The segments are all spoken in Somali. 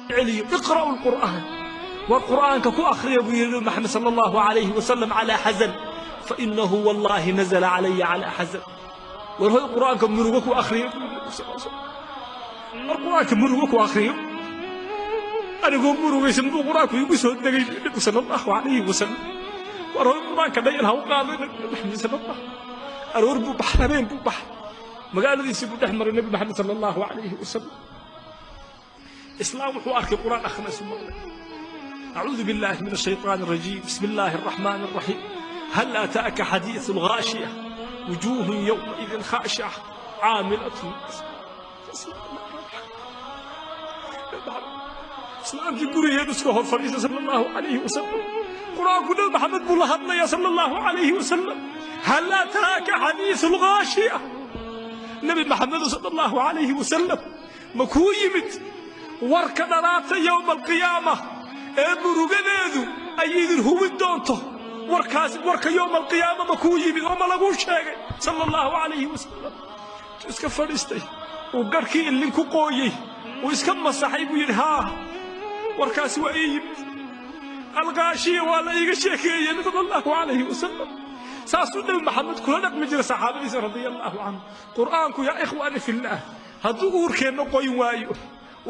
Celiyo. Iqra'u lqur'aan, war qur'aanka ku akhriya, buu yidhi Nabi Maxamed sala Allahu calayhi wasalam, calaa xasan, fainahu wallahi nazala calaya calaa xasan. War hoy, qur'aanka murugo ku akhriya, buu yidhi Nabi sal slam. War qur'aanka murugo ku akhriyo, anigoo murugaysan buu qur'aanku igu soo degay, buu Nabigu sala Allahu calayhi wasalam. War hoy, qur'aanka dhayal ha u qaaday. Nabi Maxamed sala Allah aroor buu baxay, habeen buu baxay, magaaladiisii buu dhex maray Nabi Maxamed sala Allahu calayhi wasalam. Islaam wuxuu arkay qur'aan akhrinaysu maqlay. أعوذ بالله من الشيطان الرجيم، بسم الله الرحمن الرحيم، هل أتاك حديث الغاشية، وجوه يومئذ خاشعة عاملة. Islaamkii gurigeedu iska hor fadhiisa sala Allahu calayhi wasalam. Qur-aanku Nabi Maxamed buu la hadlayaa sala Allahu calayhi wasalam. Hal ataaka xadiisu lghaashiya, Nabi Maxamedu sala Allahu calayhi wasalam, ma kuu yimid warka dhalaata yowma alqiyaama ee murugadeedu ay idin hubin doonto? Warkaasi, warka yowma alqiyaama, ma kuu yimid oo ma laguu sheegay, sala Allahu calayhi wasalam? Intuu iska fadhiistay, uu garhkii illin ku qooyey, uu iska masaxay, buu yidhi: "Haa, warkaasi waa ii yimid, alqaashiya waa la iiga sheekeeyey," sala Allahu calayhi wasalam. Saasuu Nebi Maxamed kula dhaqmi jiray saxaabadiisa radia Allahu canhu. Qur'aanku, yaa ikhwaani fillaah, hadduu uurkeenna qoyn waayo,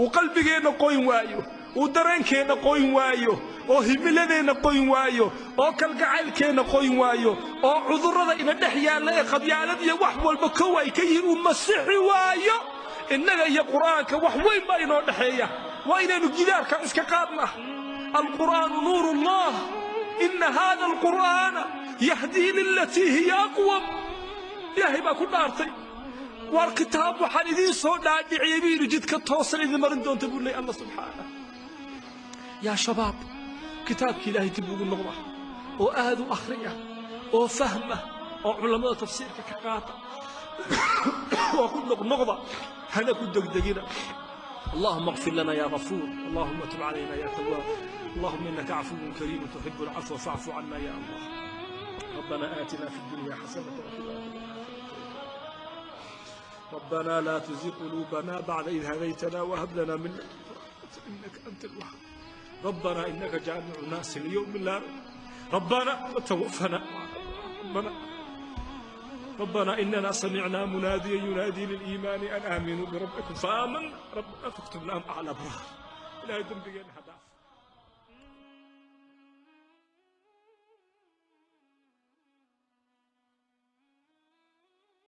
uu qalbigeenna qoyn waayo, uu dareenkeenna qoyn waayo, oo himiladeenna qoyn waayo, oo kalgacaylkeenna qoyn waayo, oo cudurrada ina dhex yaalla ee qabyaalad iyo wax walba kow ay ka yihiin uu masixi waayo, innaga iyo qur'aanka wax weyn baa inoo dhexeeya. Waa inaynu gidaarka iska qaadnaa. Alqur'aanu nuur Allah. Ina hada alqur'aana yahdii lilatii hiya aqwam. Ilaahay baa ku dhaartay. War kitaab waxaan idiin soo dhaadhiciyey, buu yidhi, jidka toosan idin marin doonta, buu leeyay Allah subxaanah. Yaa shabaab, kitaabka Ilaahay dib ugu noqda, oo aad u akhriya, oo fahma, oo culammada tafsiirka ka qaata, oo ku noqnoqda, hana ku degdegina. اللهم اغفر لنا يا غفور، اللهم تب علينا يا تواب، اللهم انك عفو كريم تحب العفو فاعف عنا يا الله. ربنا آتنا في الدنيا حسنة وفي الآخرة حسنة. ربنا لا تزغ قلوبنا بعد إذ هديتنا وهب لنا من لدنك رحمة إنك أنت الوهاب. ربنا إنك جامع الناس ليوم لا ريب. ربنا وتوفنا. ربنا ربنا إننا سمعنا مناديا ينادي للإيمان أن آمنوا بربكم فآمنا. ربنا فاكتبنا مع الأبرار. إلهي دنبigeenna ha dhaaf.